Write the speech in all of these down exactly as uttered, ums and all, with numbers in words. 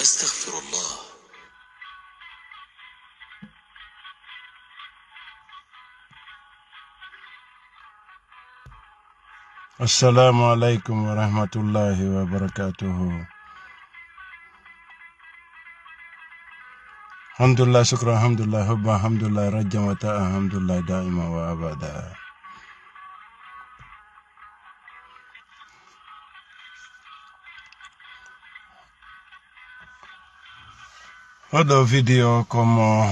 أستغفر الله. السلام عليكم ورحمة الله وبركاته. الحمد لله، شكرا، الحمد لله، حبا، الحمد لله، رجا وطاعة، الحمد لله، دائما وأبدا. Oɗo video ko mo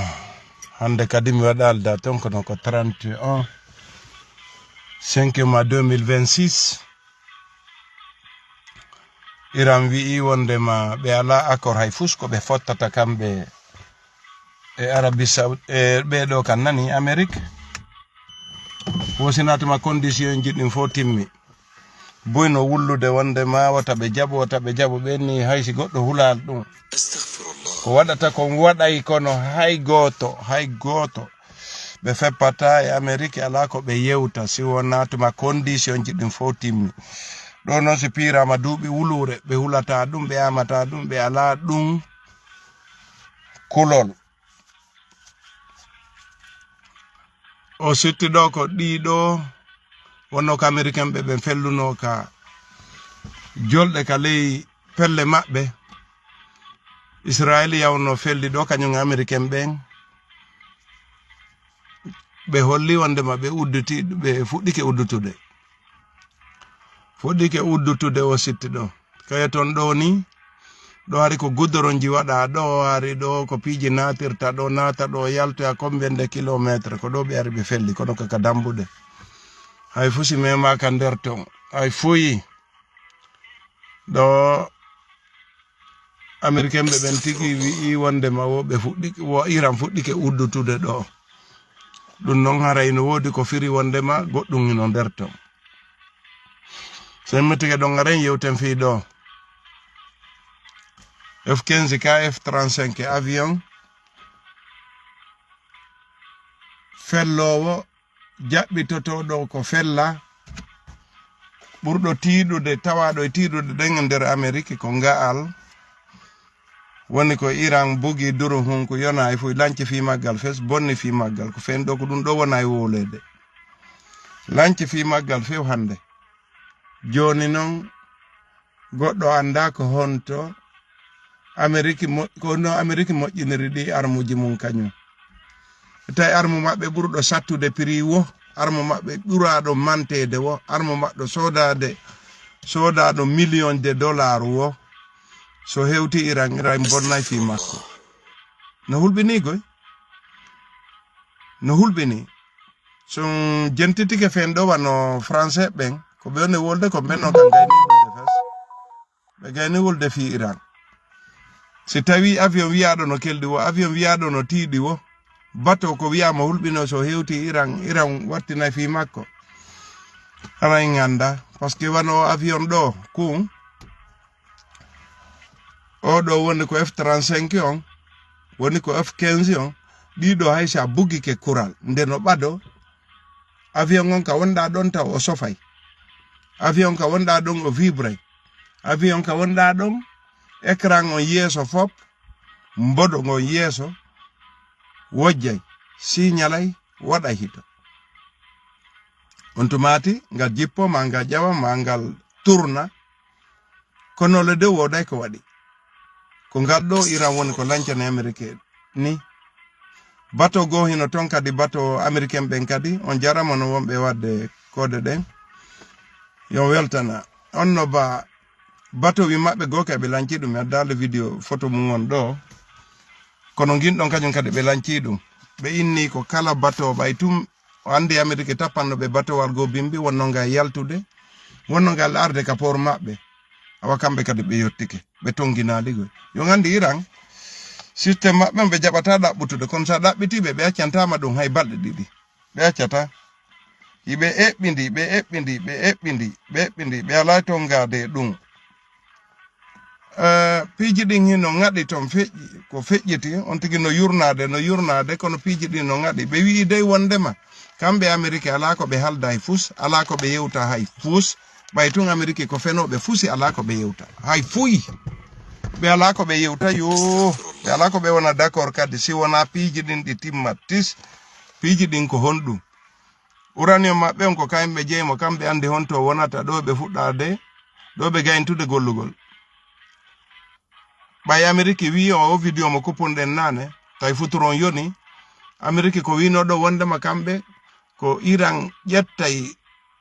hannde kadi mi waɗaali da ton, kono ko trente et un cinq mois deux mille vingt-six. Iran wi'i wondema ɓe alaa accord hay fus ko ɓe fottata kamɓe e Arabie Saoudite, e ɓee ɗo kan nani Amérique. Wo si naatuma condition ji ɗin fof timmi. Boy no wullude wondema wota ɓe jaɓo, wota ɓe jaɓo, ɓen ni hay si goɗɗo hulaali ɗum. Ko waɗata kon waɗay, kono hay gooto, hay gooto. Ɓe feppata e Amérique, alaa ko ɓe yewta, si wonaa tuma condition ji ɗin fof timmi. Ɗo noon si piiraama duuɓi wuluure, ɓe hulata ɗum, ɓe amata ɗum, ɓe alaa ɗum kulol. O sitti ɗo ko ɗiɗo wonno ko Américain ɓe ɓen felluno ka jolɗe ka ley pelle maɓɓe. Israel yawno felli ɗo kañum Américain ɓen. Ɓe holli wondema ɓe udditi, ɓe fuɗɗike uddutude. Fuɗɗike uddutude o sitti ɗo. Kaye ton ɗo ni, ɗo hari ko gudoronji waɗa ɗo, hari ɗo ko piiji naatirta ɗo, naata ɗo, yaltoya combien de kilomètre, ko ɗo ɓe ari ɓe felli, kono kaka dambuɗe. Hay fusi memaka nder ton, hay fuyi. Ɗo Américain ɓe ɓen tigi wi'i wondema wo ɓe fuɗɗi, wo Iran fuɗɗike uddutude ɗo. Ɗum noon haray no woodi ko firi wondema goɗɗum hino nder ton. So en mettike ɗon, ngaren yewten fii ɗo. F quinze ka F trente-cinq avion felloowo jaɓɓitotooɗo ko fella, ɓurɗo tiiɗude, tawaaɗo e tiiɗude ɗen e nder Amerik, ko nga'al woni ko Iran bugi duru hunku, yona e fuy, lanci fii maggal fes, bonni fii maggal, ko fen ɗo, ko ɗum ɗo wona e wowleede. Lanci fii maggal few hannde. Jooni non, goɗɗo anndaa ko honto Amerik mo-, ko no Amerik moƴƴiniri ɗi armuuji mum kañum. Tawi armu maɓɓe ɓurɗo sattude prix wo, armu maɓɓe ɓuraaɗo manteede wo, armu maɓɓe soodaade, soodaaɗo million de dollar wo, so hewti Iran, Iran bonnay fii makko. No hulɓinii goy? No hulɓinii. So jentitike fen ɗo wano français ɓen, ko ɓe woni wolde ko ɓen non kan gayni wolde fes. Ɓe gayni wolde fii Iran. Si tawi avion wiyaaɗo no kelɗi wo, avion wiyaaɗo no tiiɗi wo, bato ko wiyaama hulɓino so hewti Iran, Iran wattinay fii makko. Hara en annda, parce que wano avion ɗo, kun, o ɗo woni ko F trente-cinq on, woni ko F quinze on, ɗiɗo hay sa bugike kural, nde no ɓado, avion on ka wonɗa ɗon taw o sofay. Avion ka wonɗa ɗon o vibray. Avion ka wonɗa ɗon, écran on yeeso fop, mboɗo ngon yeeso, wojjay, signalay, waɗay hito. On tumati, ngal jippo, ma ngal ƴawa, ma ngal turna, kono le de wooday ko waɗi. Ko ngal ɗo Iran woni ko lancani Amerique ni. Bato goo hino ton kadi, bato Americain ɓen kadi. On jarama no wonɓe wadde koode ɗen. Yo weltana. On no ba bato wi maɓɓe goo ka ɓe lanci ɗum. Mi addaali video photo mum on ɗo. Kono ngin ɗon kañum kadi ɓe lanci ɗum. Ɓe inni ko kala bato ɓay tum o anndi Amerique tappanno ɓe batowal goo bimbi, wonno ngal yaltude, wonno ngal arde ka port maɓɓe. Awa kamɓe kadi ɓe yottike, ɓe tonginaali goy. Yo anndi Iran, système maɓɓe on ɓe jaɓata ɗaɓɓutude, kono sa ɗaɓɓiti ɓe, ɓe accantaama ɗum hay balɗe ɗiɗi. Ɓe accata. Iɓe eɓɓindi, ɓe eɓɓindi, ɓe eɓɓindi, ɓe eɓɓindi, ɓe alaa tongaade e ɗum. Eh, piiji ɗin hino ŋaɗi ton feƴƴi, ko feƴƴiti, on tigi no yurnaade, no yurnaade, kono piiji ɗin no ŋaɗi. Ɓe wi'i dey wondema, kamɓe Amerike alaa ko ɓe halda hay fus, alaa ko ɓe yewta hay fus. Ɓay tun Amerike ko fenooɓe fusi, alaa ko ɓe yewta hay fuy. Ɓe alaa ko ɓe yewta yo. Ɓe alaa ko ɓe wona d'accord kadi si wonaa piiji ɗin ɗi timmat tis. Piiji ɗin ko honɗum? Uranium maɓɓe on ko kayen ɓe jeymo, kamɓe anndi honto wonata, ɗo ɓe fuɗɗaade, ɗo ɓe gayntude gollugol. Ɓay Ameriki wi'i o, o video mo kuppunɗen naane, tawi futuro on yoni. Ameriki ko wi'no ɗo wondema kamɓe ko Iran ƴettay,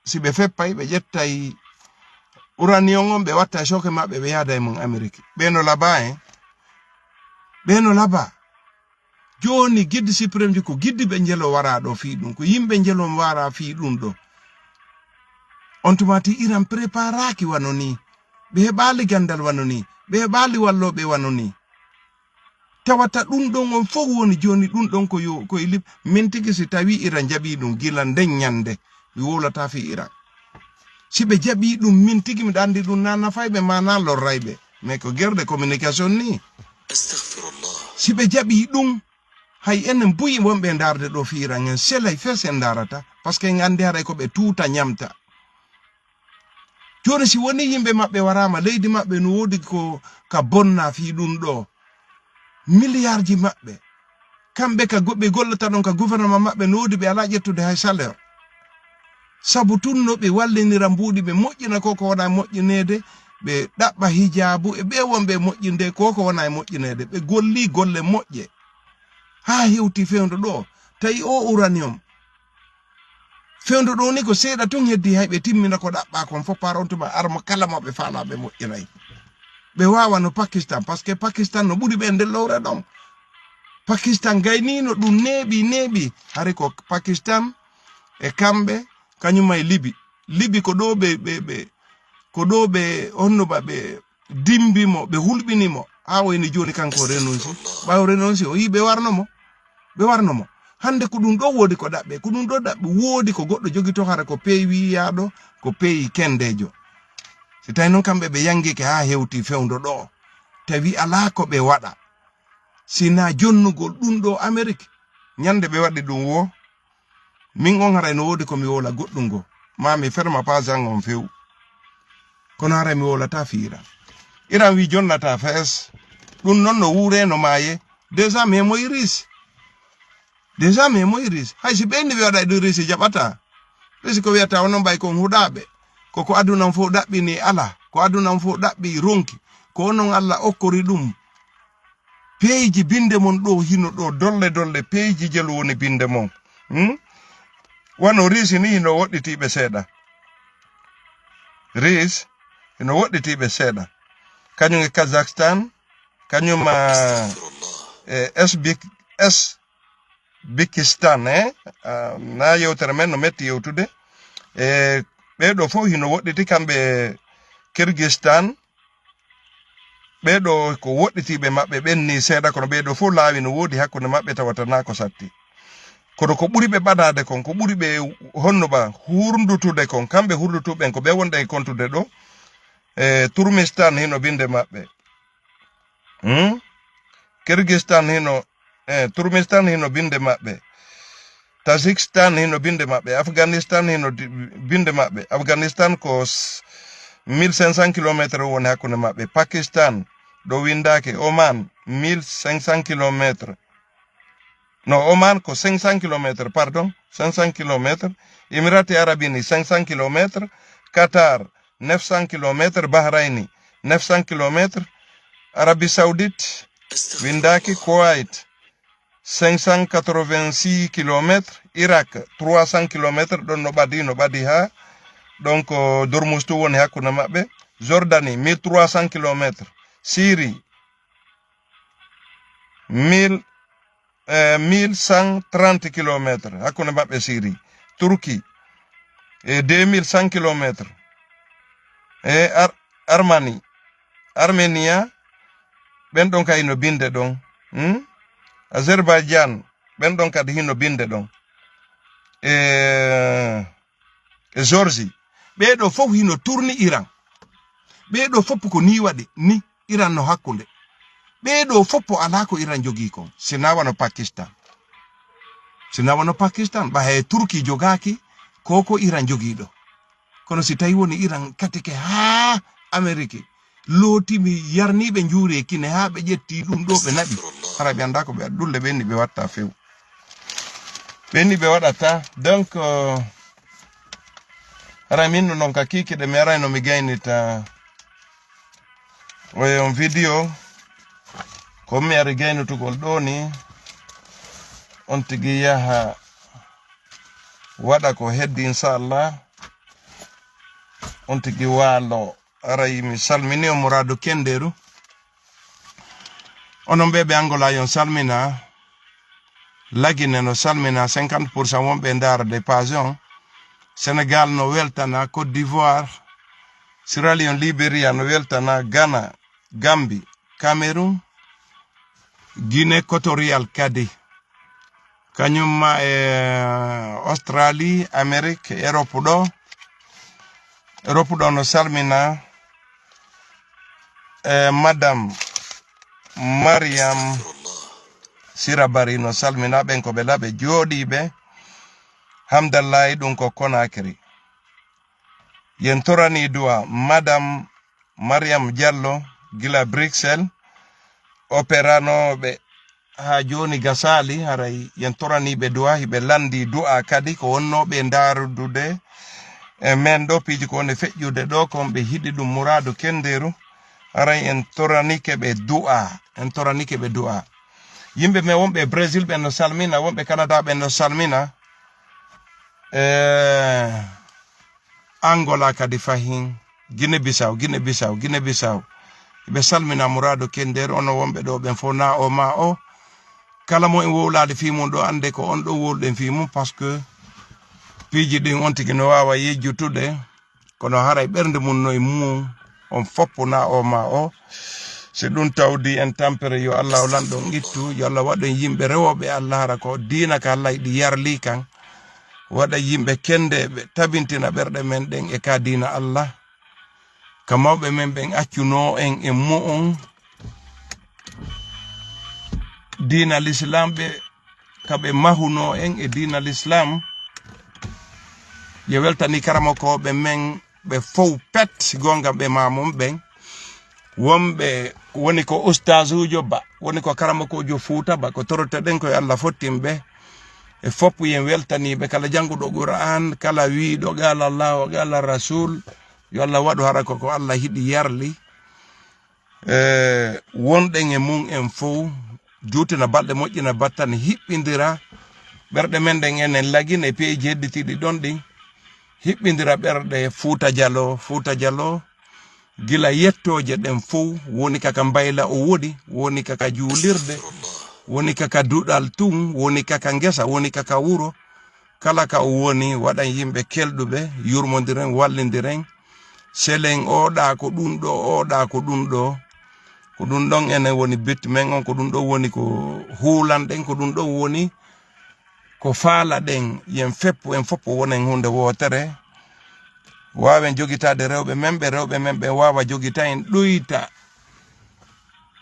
si ɓe feppay, ɓe ƴettay uranium on, ɓe watta e sooke maɓɓe, ɓe yaada e mum Ameriki. Ɓe no laba, eh? Ɓe no laba. Jooni giddi suprême ji ko giddi ɓe njelo wara ɗo fii ɗum, ko yimɓe njelo wara fii ɗum ɗo. On tuma ti Iran preparaaki wano ni. Ɓe heɓaali gandal wano ni. Ɓe heɓaali wallooɓe wano ni. Tawata ɗum ɗon on fof woni jooni ɗum ɗon ko yo, ko e lib-, min tigi si tawi Iran jaɓi ɗum gila nden ñande, mi wowlata fii Iran. Si ɓe jaɓi ɗum min tigi miɗa anndi ɗum na nafay ɓe ma na lorray ɓe. Mais ko guerre de communication ni. Astaghfirullah. Si ɓe jaɓi ɗum, hay enen buy wonɓe e ndaarde ɗo fii Iran en selay fes en ndaarata. Parce que en anndi haray ko ɓe tuuta ñamta. Jooni si woni yimɓe maɓɓe waraama, leydi maɓɓe no woodi ko ka bonna fii ɗum ɗo. Miliyarji maɓɓe. Kamɓe ka go-, ɓe gollata ɗon ka gouvernement maɓɓe no woodi ɓe alaa ƴettude hay salaire. Sabu tun no ɓe wallinira mbuuɗi, ɓe moƴƴina ko ko wona moƴƴineede, ɓe ɗaɓɓa hijaabu e ɓe wonɓe e moƴƴinde ko ko wona e moƴƴineede. Ɓe golli golle moƴƴe. Haa hewti fewndo ɗo, tawi o uranium. Fewndo ɗo ni ko seeɗa tun heddi hay ɓe timmina ko ɗaɓɓa kon fof par on tuma armo kala mo ɓe faala ɓe moƴƴinay. Ɓe wawa no Pakistan, parce que Pakistan no ɓuri ɓe nder lowre ɗon. Pakistan gaynino ɗum neeɓi, neeɓi. Hari ko Pakistan e kamɓe, kañum e Libi. Libi ko ɗo ɓe, ɓe, ɓe, ko ɗo ɓe, honno ba ɓe dimbi mo, ɓe hulɓini mo. Haa o ini jooni kanko o renonsi. Ɓaawo renonsi, o yii ɓe warno mo. Ɓe warno mo. Hannde ko ɗum ɗo woodi ko ɗaɓɓe. Ko ɗum ɗo ɗaɓɓe woodi ko goɗɗo jogito hara ko peewi yaaɗo, ko peewi kendeejo. Si tawi noon kamɓe ɓe yangike haa hewti fewndo ɗo, tawi alaa ko ɓe waɗa. Si na jonnugol ɗum ɗo Amerik, ñande ɓe waɗi ɗum wo, min on haray no woodi ko mi wowla goɗɗum go. Ma mi ferma pas an on few. Kono haray mi wowlata fii Iran. Iran wi jonnata fees. Ɗum noon no wuure no maaye. Déjà mais moy Riis. Déjà mais moy Riis. Hay si ɓe inni ɓe waɗa e ɗum Riis jaɓata. Riis ko wiyata onon mbay kon huɗaaɓe. Ko ko aduna on fof ɗaɓɓini ala. Ko aduna on fof ɗaɓɓi ronki. Ko onon Allah okkori ɗum. Peeji binde mon ɗo hino ɗo dolle dolle peeji jelu woni binde mon. Hmm? Wano Riisi ni hino woɗɗitiiɓe seeɗa. Riis hino woɗɗitiiɓe seeɗa. Kañum e Kazakhstan, kañum, ah, e Esbik-, Esbikistan, eh? Ah, na yewtere men no metti yewtude. E ɓee ɗo fof hino woɗɗiti kamɓe Kirgistan, ɓee ɗo ko woɗɗitiiɓe maɓɓe ɓen ni seeɗa, kono ɓee ɗo fof laawi no woodi hakkunde maɓɓe tawata naa ko satti. Kono ko ɓuri ɓe ɓadaade kon, ko ɓuri ɓe honno ba hurndutude kon, kamɓe hurndutuɓe ɓen ko ɓe wonɗen e kontude ɗo. E Turmistan hino binde maɓɓe. Hmm? Kirgistan hino, e Turmistan hino binde maɓɓe. Tajikistan hino binde maɓɓe. Afghanistan hino di-, binde maɓɓe. Afghanistan ko s-, mille cinq cents kilomètres woni hakkunde maɓɓe. Pakistan, ɗo windaake. Oman, mille cinq cents kilomètres. No, Oman ko cinq cents kilomètres, pardon, cinq cents kilomètres. Emirati Arabi ni cinq cents kilomètres. Qatar, neuf cents kilomètres. Bahraini, neuf cents kilomètres. Arabie Saoudite, windaaki. Kuwait, cinq cent quatre-vingt-six kilomètres. Irak, trois cents kilomètres. Ɗon no ɓadi, no ɓadi haa. Donc, Dormustu woni hakkunde maɓɓe. Jordanie, mille trois cents kilomètres. Syrie, mille, eh, mille cent trente kilomètres. Hakkunde maɓɓe Syrie. Turquie, e deux mille cent kilomètres. E Ar-, Armanie, Armenia, ɓen ɗon kay no binde ɗon. Hmm? Azerbaïdjan, ɓen ɗon kadi hino binde ɗon. E, e Georgie. Ɓee ɗo fof hino turni Iran. Ɓee ɗo fof ko ni waɗi, ni Iran no hakkunde. Ɓee ɗo fof alaa ko Iran jogii kon, si na wano Pakistan. Si na wano Pakistan, ɓa he Turki jogaaki ko ko Iran jogii ɗo. Kono si tawi woni Iran katike haa Ameriki, looti mi yarni ɓe njuuri e kine haa ɓe ƴetti ɗum ɗo ɓe naɓi. Hara ɓe annda ko ɓe waɗi, ɗulle ɓenni ɓe watta few. Ɓenni ɓe waɗata. Donc, euh, hara min no non ka kikiɗe mi arayno mi gaynita oye on vidéo. Ko mi ari gaynutugol ɗo ni, on tigi yaha waɗa ko heddi, inchallah. On tigi waalo. Aray mi salmini on Muradu Kenderu. Onon ɓe ɓe Angola yon salmina. Lagine no salmina cinquante pour cent wonɓe ndaara de page on. Sénégal no weltana, Côte d'Ivoire, Sierra Leone, Liberia no weltana, Ghana, Gambie, Cameroun, Guinée Équatoriale kadi. Kañum ma e Australie, Amérique, Europe ɗo. Europe ɗo no salmina e Madame Mariam Sira Bari no salmina ɓen ko ɓe laɓe jooɗiiɓe. Hamdallahi ɗum ko Conakry. Yen torani du'a Madame Mariam Diallo gila Bruxelles, operanooɓe haa jooni gasaali, haray yen toraniiɓe du'a, hiɓe lanndi du'a kadi, ko wonnooɓe e ndaarudude e men ɗo, piiji ko woni feƴƴude ɗo, kon ɓe hiɗi ɗum Muradu Kenderu, haray en toranike ɓe du'a, en toranike ɓe du'a. Yimɓe men wonɓe e Brésil ɓen no salmina, wonɓe Canada ɓen no salmina, e Angola kadi fahin, Guinée Bissau, Guinée Bissau, Guinée Bissau. Ɓe salmina Muradu Kenderu, ono wonɓe ɗo ɓen fof na o ma o. Kala mo en wowlaade fii mum ɗo, annde ko on ɗon wowluɗen fii mum, parce que piiji ɗin on tigi no waawa yejjutude, kono haray ɓernde mum no e mum, on foppu na o ma o. Si ɗum tawdi en tampere, yo Allah o lanɗo on ittu, yo Allah waɗu en yimɓe rewooɓe Allah, hara ko diina ka Allah yiɗi yarli kan. Waɗa yimɓe kendeeɓe, tabintina ɓerɗe men ɗen e ka diina Allah. Ka mawɓe men ɓen accunoo en e mu'un diina Lislaam, ɓe, ka ɓe mahunoo en e diina Lislaam. Yo weltani karamokooɓe men ɓe fow pet, si goonga ɓe ma mum ɓen. Wonɓe woni ko ustaazuujo ba, woni ko karamokoojo Fuuta ba, ko toroteɗen ko yo Allah fottin ɓe. E foppu yen weltanii ɓe, kala jannguɗo Qur'aan, kala wiiɗo qaala Allaahu, qaala Rasuul, yo Allah waɗu hara ko, ko Allah hiɗi yarli. E, wonɗen e mum en fow, juutina balɗe moƴƴina battane, hiɓɓindira ɓerɗe men ɗen enen Lagine e piyeeji hedditiiɗi ɗon ɗin, hiɓɓindira ɓerɗe Fuuta Jaloo, Fuuta Jaloo, gila yettooje ɗen fow, woni kaka mbayla o woni, woni kaka juulirde, woni kaka duɗal tun, woni kaka ngesa, woni kaka wuro, kala ka o woni, waɗan yimɓe kelɗuɓe, yurmondiren, wallindiren, selen oɗa ko ɗum ɗo, oɗa ko ɗum ɗo. Ko ɗum ɗon enen woni bit men on, ko ɗum ɗo woni ko huulanɗen, ko ɗum ɗo woni ko faalaɗen, yen feppu, en foppo wonen huunde wootere. Waawen jogitaade rewɓe men ɓe, rewɓe men ɓe waawa jogita en, ɗuyta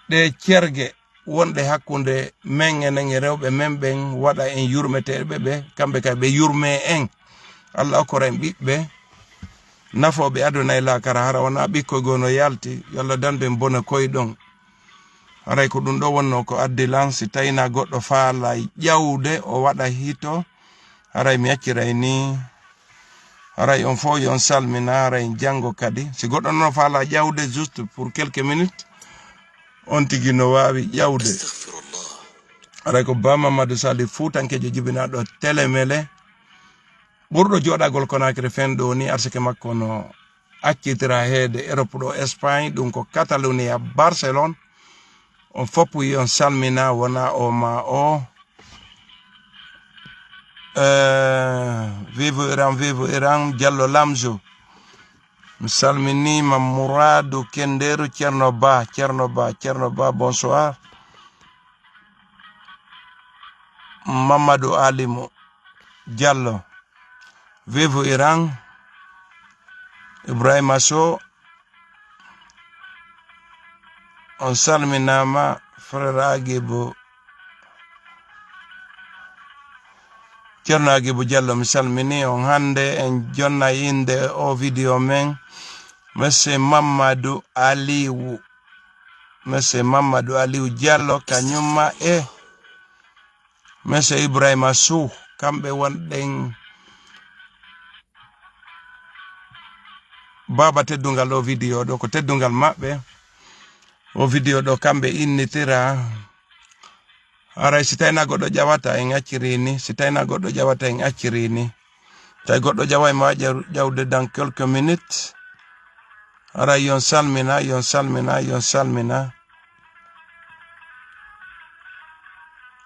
ɗe cerge wonɗe hakkunde men enen e rewɓe men ɓen, waɗa en yurmeteeɓe ɓe, kamɓe kay ɓe yurmee en. Allah okkora en ɓiɓɓe nafooɓe aduna e laakara, hara wonaa ɓikkoy goo no yalti, yo Allah dandu en bone koyɗon. Haray ko ɗum ɗo wonnoo ko addi lan, si tawii na goɗɗo faala ƴawde, o waɗa hito, haray mi acciray ni, haray on fof yo on salmina, haray janngo kadi. Si goɗɗo noon faala ƴawde, juste pour quelques minutes, on tigi no waawi ƴawde. Haray ko Ba Mamadou Sali Fuutankeejo jibinaaɗo Telemele, ɓurɗo jooɗagol Conakry fen ɗo ni, arsike makko no accitira heede Europe ɗo, Espagne, ɗum ko Catalonia, Barcelone. On foppu yi on salmina, wona o ma o. Eh, vive Iran, vive Iran, Diallo Lamzo. Mi salminiima Mourado Kenderu, Ceerno Ba, Ceerno Ba, Ceerno Ba, bonsoir. Mamadou Alimo Diallo, vive Iran. Ibrahima Sow, on salminaama, frère Aguibou. Ceerno Aguibou Diallo, mi salmini on. Hannde en jonna innde o vidéo men. Monsieur Mamadou Aliou, Monsieur Mamadou Aliou Diallo, kañumma e Monsieur Ibrahima Sow, kamɓe wonɗen baaba teddungal o vidéo ɗo, ko teddungal maɓɓe. O vidéo ɗo kamɓe innitira. Haray si tawii na goɗɗo ƴawata en acciri ni, si tawii na goɗɗo ƴawata en acciri ni. Tawi goɗɗo ƴaway ma ƴaw-, ƴawde dans quelques minutes. Haray yon salmina, yon salmina, yon salmina.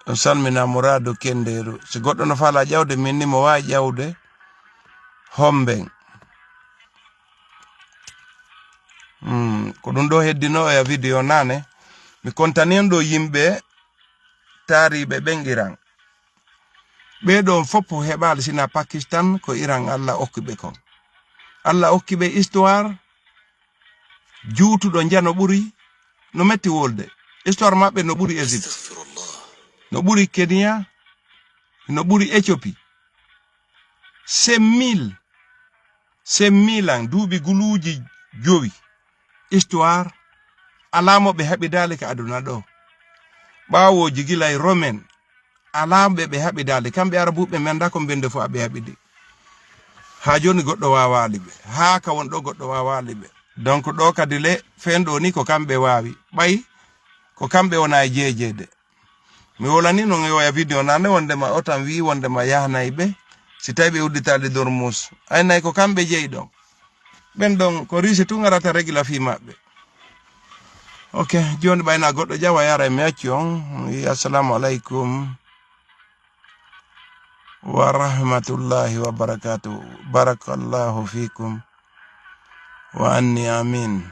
On salmina Muradu Kenderu. Si goɗɗo no faala ƴawde min ni mo waawi ƴawde homben. Hmm, ko ɗum ɗo heddino e a vidéo nane. Mi kontani on ɗo yimɓe taariɓe ɓen Iran. Ɓee ɗon fof heɓaali sina Pakistan ko Iran Allah okki ɓe kon. Allah okki ɓe histoire juutuɗo njano ɓuri no metti wolde. Histoire maɓɓe no ɓuri Égypte, no ɓuri Kenya, no ɓuri Éthiopie. Cinq mille, cinq mille ans, duuɓi guluuji jowi. Histoire, alaa mo ɓe haɓidaali ka aduna ɗo. Ɓaawooji gila e Romain, alaa ɓe ɓe haɓidaali. Kamɓe Arabuɓe men nda ko mbende fof aɓe haɓidi. Haa jooni goɗɗo waawaali ɓe. Haa ka won ɗo goɗɗo waawaali ɓe. Donc ɗo kadi le, fen ɗo ni ko kamɓe waawi. Ɓay, ko kamɓe wona e jeejeede. Mi wolani non e oya vidéo nane wondema o tan wi wondema yahnay ɓe. Si tawi ɓe udditaali dormus. Ay nay ko kamɓe jeyi ɗon. Ɓen ɗon ko Russie tun arata régla fii maɓɓe. Ok, jooni ɓayna goɗɗo ƴawa yara mi acci on. Mi wi assalamu alaikum wa rahmatullahi wa barakatuh. Barakallahu fikum wa anni amin.